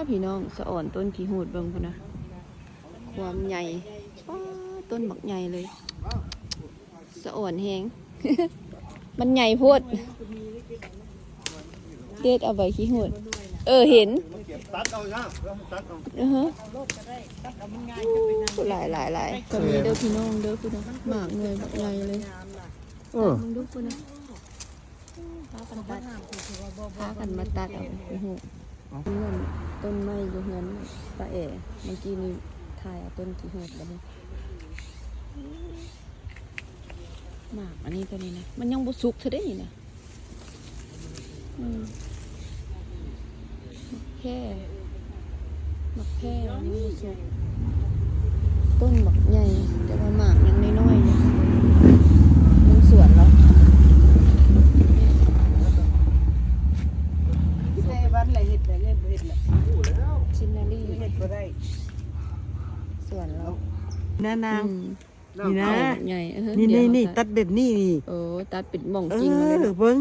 ພີ່ນ້ອງ ສະອອນຕົ້ນຂີ້ຫູດເບິ່ງພຸ້ນນະ ຄວາມໃຫຍ່ ປ້າ ຕົ້ນບັກໃຫຍ່ເລີຍ ສະອອນແຮງ ມັນໃຫຍ່ໂພດ ເດັດເອົາໃບຂີ້ຫູດ ເອີ ເຫັນ ຕັດເອົານະ ຕັດເອົາ ອືຮຶ ຫຼາຍໆໆ ກໍມີເດີພີ່ນ້ອງເດີ ພຸ້ນນະ ໝາກໜ່ວຍບັກໃຫຍ່ເລີຍ ເອີ ເບິ່ງດູພຸ້ນນະ ພາກັນມາຕັດເອົາ ໂອ້ໂຫ ເອົ້າ ນີ້ມັນຕົ້ນໄມ້ຢູ່ເຮືອນປ້າແອ ເມື່ອກີ້ນີ້ຖ່າຍເອົາຕົ້ນຂີ້ຫູດ ບັດນີ້ ໝາກອັນນີ້ຕົວນີ້ນະ ມັນຍັງບໍ່ສຸກເທື່ອເດ້ນີ້ນະ ອືມ ໝາກແພ ໝາກແພຍັງບໍ່ສຸກ ຕົ້ນບັກໃຫຍ່ ແຕ່ວ່າໝາກຍັງນ້ອຍໆຢູ່ ເບິ່ງສວນລາວ ແຕ່ວັນລະເຮັດ ແຕ່ເຮັດບໍ່ເຮັດລະ ຊິນນາລີ ເຮັດບໍ່ໄດ້ ສວນລາວ ນານາງ ອືມ ນີ້ນະ ໝາກໃຫຍ່ ເອີ ນີ້ ດຽວ ນີ້ ນີ້ ຕັດແບບນີ້ນີ້ ໂອ້ ຕັດເປັນໝ່ອງ ເອີ ຈິງເລີຍເນາະ ເບິ່ງ